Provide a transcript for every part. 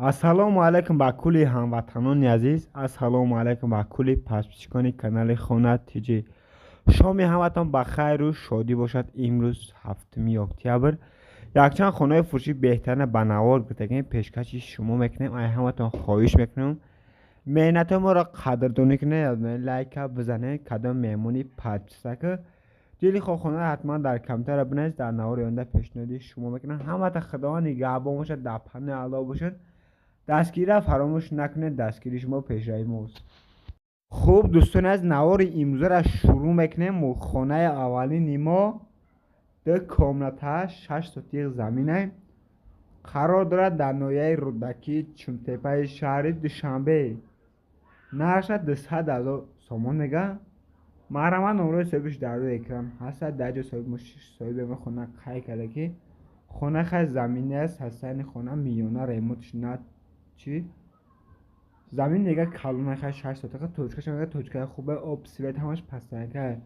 Ассалому алайкум ба кулли ҳамватанони азиз, ассалому алайкум ба кулли подписчикони канали Хона ТЖ. Шоми ҳаматон ба хайру шодӣ бошад. Имрӯз 7 октябр. Якчанд хонаи фурӯшӣ беҳтарина ба навор гирифтагем, пешкаши шумо мекунем. Ай ҳаматон хоҳиш мекунем, меҳнатҳои моро қадрдонӣ кунед, лайка бизанед, кадом меҳмони подписака дили хонара ҳатман дар комментария бинависед, дар навори оянда пешниҳоди шумо мекунам. Ҳамата Худованд нигаҳбон бошад, дар паноҳи Аллоҳ бошад. Дастгирира фаромӯш накунед, дастгири шумо пешравии мост. Хуб дӯстони аз навори имрӯзаро шурӯъ мекунем. Хонаи аввалини мо 2 комната, 6 сотиқ замина қарор дорад дар ноҳияи Рӯдакӣ, Чумтепаи шаҳри Душанбе. Нархаш 200 000 сомон мега. Марҳамат, номрои соҳибиш дар рӯи экран ҳастад. Дар ҷо соҳиби хона қайд карда, ки хона хай замини аст, ҳастани хона миёна ремонтш на чи замин мега калона хай 6 сотиқа, точкаш мега точкаи хубе, об, свет ҳамаш пастака.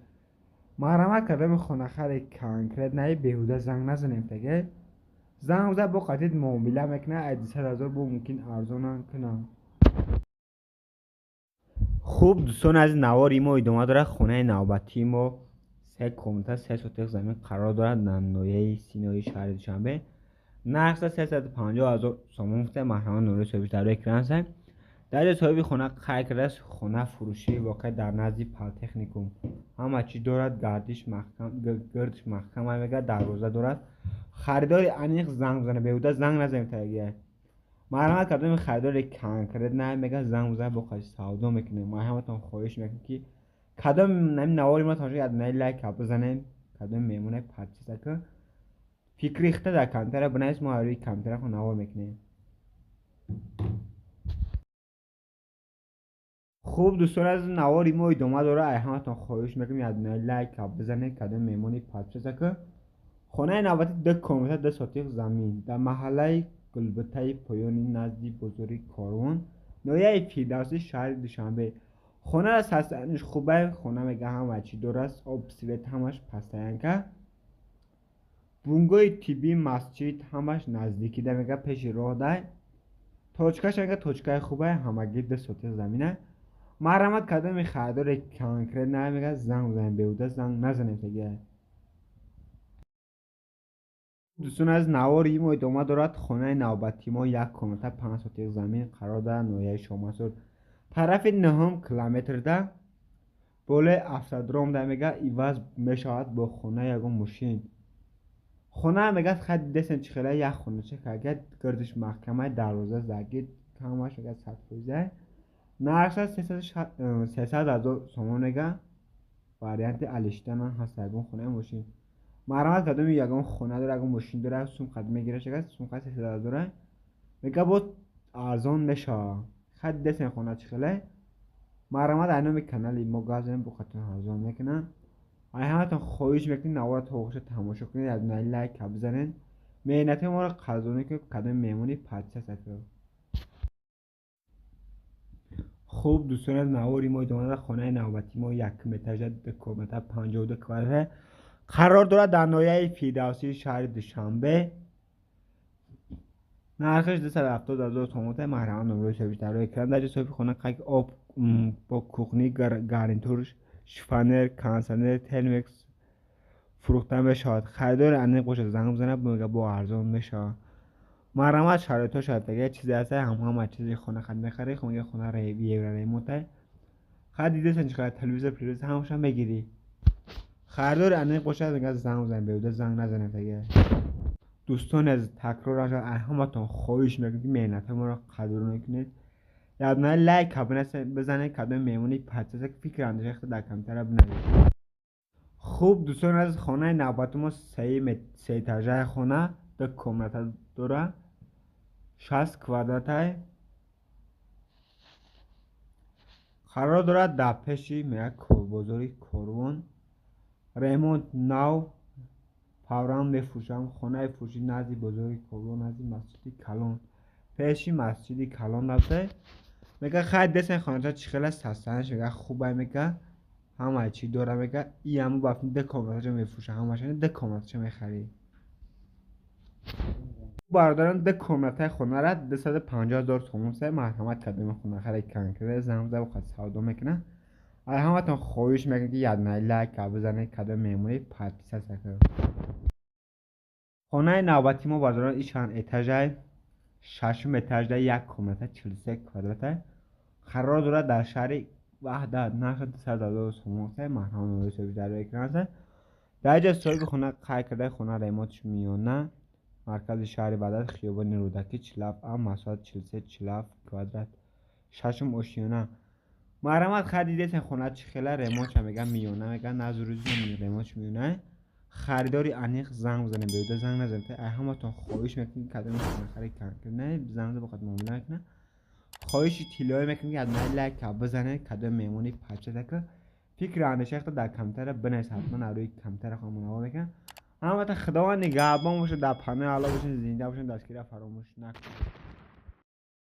Марҳамат, кардами хонахари конкрет наи беҳуда занг назанем, таге занг зад бо қатид муомила мекунад, ай 200 000 бо мумкин арзонам кунам. Хуб дӯстон, аз навори мо идома дорад. Хонаи навбатии мо 3 комната, 3 сотиқ замин қарор дорад дар ноҳияи Синои шаҳри Душанбе. Нархаш 350 000 сомон гуфта. Марҳамат, номрои соҳибиш дар рӯи экран аст. Дар ҷои соҳиби хона қайд кардааст, хона фурӯшӣ воқеъ дар назди политехникум. Ҳама чиз дорад, гардиш маҳкам, гирдиш маҳкам мега, дарвоза дорад. Харидори аниқ занг бизанад, беҳуда занг назанем тагия. Марҳамат, кардами харидори конкрет на мега занг бизанад, бо қаши савдо мекунем. Ма ҳаматон хоҳиш мекунем, ки кадом навори мо тамошо кард, лайк бизанем, кадом меҳмоне подписака фикри худта дар комментария бинавис, мо рӯи комментария хо навор мекунем. Хуб дӯстон, аз навори мо идома дорад. Ай ҳаматон хоҳиш мекунем, як лайк бизанед, кадом меҳмони подписака. Хонаи навбатӣ 2 комната, 2 сотиқ замин дар маҳаллаи Гулбутаи поёни назди бозори Корвон, ноҳияи Фирдавсӣ, шаҳри Душанбе. Хона састаниш хубе, хона мега ҳама чӣ дораст, об, свет ҳамаш пастаянка. Бунгоҳи тиббӣ, масҷид ҳамаш наздикида мега, пеши роҳ дай. Точкаш мега точкаи хубе, ҳамагӣ 2 сотиқ замина. Марҳамат, кадоми харидори конкрет на мега занг бизанем, беҳуда занг назанем тагия. Дӯстон, аз навори мо идома дорад. Хонаи навбатии мо 1 комната, 5 сотиқ замин қарор дорад ноҳияи Шоҳмансур, тарафи 9 километрда, болои автодром да мега иваз мешавад бо хонаи ягон мошин. Хона мега хай дидесен чӣ хела як хонача карга, гирдиш маҳкамаи, дарвоза загид, ҳамаш мега 100%. Нархаш 300 000 сомон мега. Варианти алиштанам ҳаст ягон хонаи мошин. Марҳамат, кадоми ягон хона дора, ягон мошин дора, сум қад мегира шага, сум қад 300 000 мега, боз арзон мешавад. Хай дидесен хона чӣ хеле. Марҳамат, ай номи канали мо гап занем, бо қатон арзон мекунам. Ай ҳаматон хоҳиш мекунем, навора то охирша тамошо кунед, як дона лайк бизанед. Меҳнатҳои моро қадрдонӣ кунед, кадоми меҳмони подписака. Хуб дӯстон, аз навори мо идома дорад. Хонаи навбатии мо 1 метража, 2 комната, 52 квадрат қарор дорад дар ноҳияи Фирдавсии шаҳри Душанбе. Нархаш 270 000 сомон. Марҳамат, номрои соҳибиш дар рӯи экран. Дар ҷои соҳиби хона қайд об бо кухни, гарнитур, шифонер, кондитсионер, термекс фурӯхта мешавад. Харидори аниқ бошад, занг бизанад, мега бо арзон мешавад. Марҳамат, шароитҳо шароитага чизе ҳаст, ҳама чизи хона хад мехарӣ, мега хона евроремонта. Хай дидесен чӣ қадар телевизор, телевизор ҳамаша мегирӣ. Харидори аниқ бошад, мега занг бизанед, беҳуда занг назанед тага. Дӯстони азиз, такрор нашавад, ай ҳаматон хоҳиш мекунем, ки меҳнатҳои моро қадрдонӣ кунед, як дона лайк бизанед, кадоми меҳмони подписака фикр андеша худта дар комментария бинависед. Хуб дӯстони азиз, хонаи навбати мо сеэтажаи хона, 2 комната дорад, 60 квадратай қарор дорад дар пеши мега бозори Корвон. Ремонт нав, фавран мефурӯшам. Хонаи фурӯшӣ назди бозори Корвон, назди масҷиди калон, пеши масҷиди калон рафта. Мега хай десен хонача чӣ хела састанаш мега хубай, мега ҳама чӣ дора, мега и ҳаму бафти 2 комнаташа мефурӯша, ҳамаша 2 комнаташа мехарӣ. Бародарон, ду комнатаи хонара 250 000 сомон се. Марҳамат, кадоми хонахари конкрет, занг зада бихоҳад, савдо мекунад. Ай ҳаматон хоҳиш мекунам, ки яднаи лайк бизанед, кадоми меҳмонӣ подписаться кунед. Хонаи навбати мо, бародарон, и чанд этажай? Шашум этажда, як комната, 43 квадрата, қарор дорад дар шаҳри Ваҳдат. Нархи 200 000 сомон се. Марҳамат, номери соҳиби дар экран аст. Дар инҷа соҳиби хона қайд карда: хона ремонтш миёна, маркази шаҳри Ваҳдат, хиёбони Рӯдакӣ, 47 А, масоҳат 43 47 квадрат, шашум ошёна. Марҳамат, хай, дидесен хона чӣ хела ремонтша, меган миёна, меган назурӯзи ремонтш миёна. Харидори аниқ занг бизанед, беҳуда занг назанед. Ай ҳаматон хоҳиш мекунем, кадоми хонахари конкретно занг зада бихоҳад, муомила мекунад. Хоҳиши тиллоӣ мекунем, ки яднаи лайка бизанед, кадоми меҳмони подписаться ка, фикру андешаи худро дар комментария бинависед. Ҳатман дар рӯи комментария худро мунаввар мекунам. Ҳамата Худованд нигаҳбон бошад, дар паноҳи Аллоҳ бошед, зинда бошед, дастгирия фаромӯш накунед.